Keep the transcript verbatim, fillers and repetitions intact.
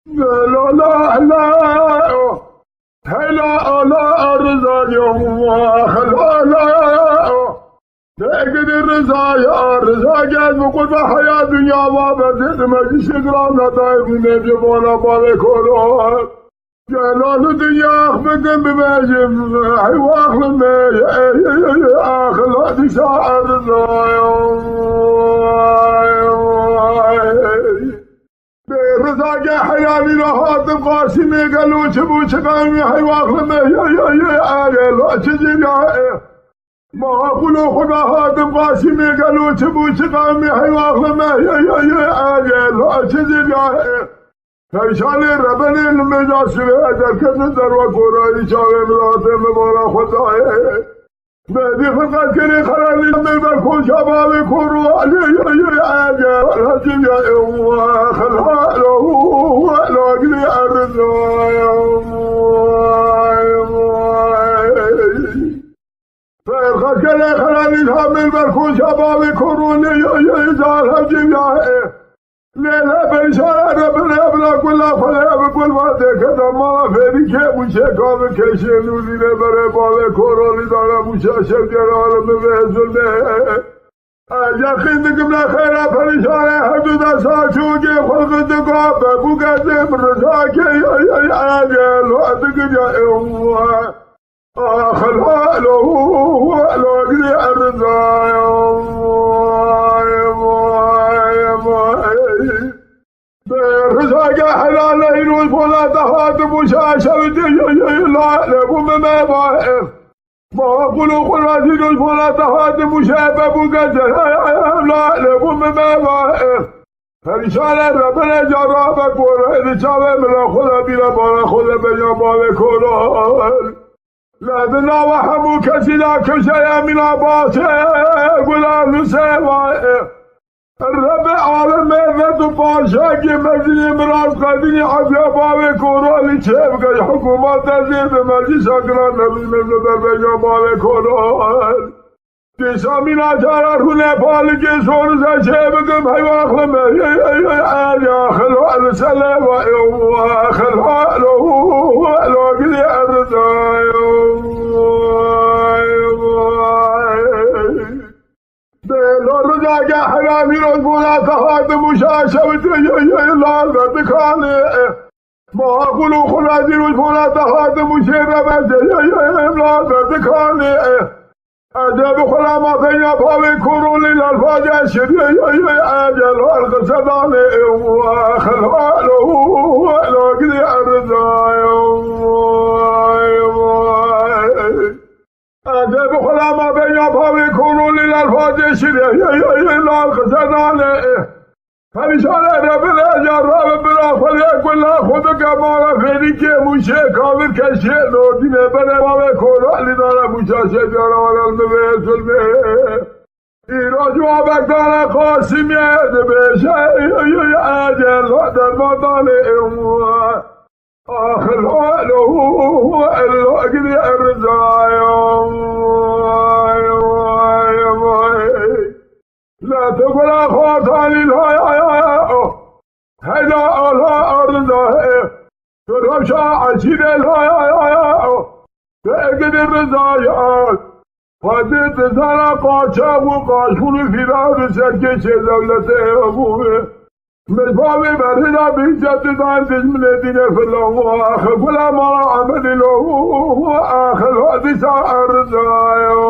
La la la, hey la la, Rıza ya, la la. Begidi Rıza ya, Rıza gel bu kurba haya dünya va bezid meclisi grana daim ne bir bana bale koro. Gel onu dünya ahmedim bir mecim, hey vaklı me, hey hey hey, ahla dişa Rıza ya. Rıza gel hayali rahatım Qasim'e gel o çibu çıkarmıyor, hey vaklı me, hey hey hey, gel o çiziyor. Maqûl û xwe hatim Qasimê gelo çi bû çi qewmî heywaxlime ye ye ye egel çi zî ya. Perşanê rebenê li mêja sirê ezer ketin derwa korayî çavê milatê min bara xwe dayê. Bedî xilqet kerê xeranî mêr ber konşa bavê koru alê ye ye egel hecî ya ew xelhalo lagirî erdizaye. Ferxakele xelalî hamil ber konca bavê koronê yo yo zal hecî ya e. Lêle beyşare re bile bila gula xwele bi gul va dekete mala fêrî kê bû çêka bi keşê nûrî lê berê bavê koronî dara bû şaşe gera li min vê zulmê. Yaqîn dikim ne xêra perîşane her du desta çûkê xwe xizdi ku be bû gezê min rizakê ya ya ya ya lo dikim ya ew. Axil halo halo gidê erzaya. Rizake helale îro bona daha di bûşa şevitê ya ya ya la le bû me me va ev. Maqûl û xwe razî dost bona te hatim û şepe bû geze evla lê bû min meva. Perîşane rebine cara be gore di çavê min re xwe de bîre bare xwe de benya bavê koran. Le di nava hemû kesî de kişeye mîna basê gulan li sêva. Rebê alemê ve tu paşakê mezînê miras qedînî efiya bavê koralî çêbike ji hikûmeta zê bi meclîsa giran nebî min li ber veya bavê koral. Dîsa mîna cara rûnê palikê sor ze çêbikim heywaxlime ey ey ey ey ya xilo li seleva ew xilo lo lo gilî erzayo. Bê lo rizake heramî rojbûna te hatim û şaşewitê ye ye ye lal ve dikanê. Maqûl û xulazî rojbûna te hatim û şêre ve ye ye ye ye lal ve dikanê. Ez ê bi xulama peyna bavê korolî lalfazê şirî ye ye ye ye lal qisedanê. Xelalo lo gidî erzayo. Ede bi xulama benya bavê korolî lalfazê şirê ye ye ye lal qisedanê. Perîşane rebine ya rabe bira xwelê gula xwe bike mala fêrîkê mûşê kavir keşê lordîne bere bavê koralî dane mûşa şevya rawaran mi vê zulmê. Îro civabek dane Qasimê dibêje ey ey ey ecel derman danê ew. Axil elo elo gidî erzayo. La tu gula xortanî la ya ya ya. Heyda ala arda he. Tu rewşa eşîrê la ya ya ya. Tu egidî riza ya. Xwedî dizana qaçax û qaşxûn û fîrar û serkêşê dewletê hebû. Min bavê berhina bîze didan dijminê dîne filan. Axe gula mala Emedî lo. Axe lo dîsa erzayo.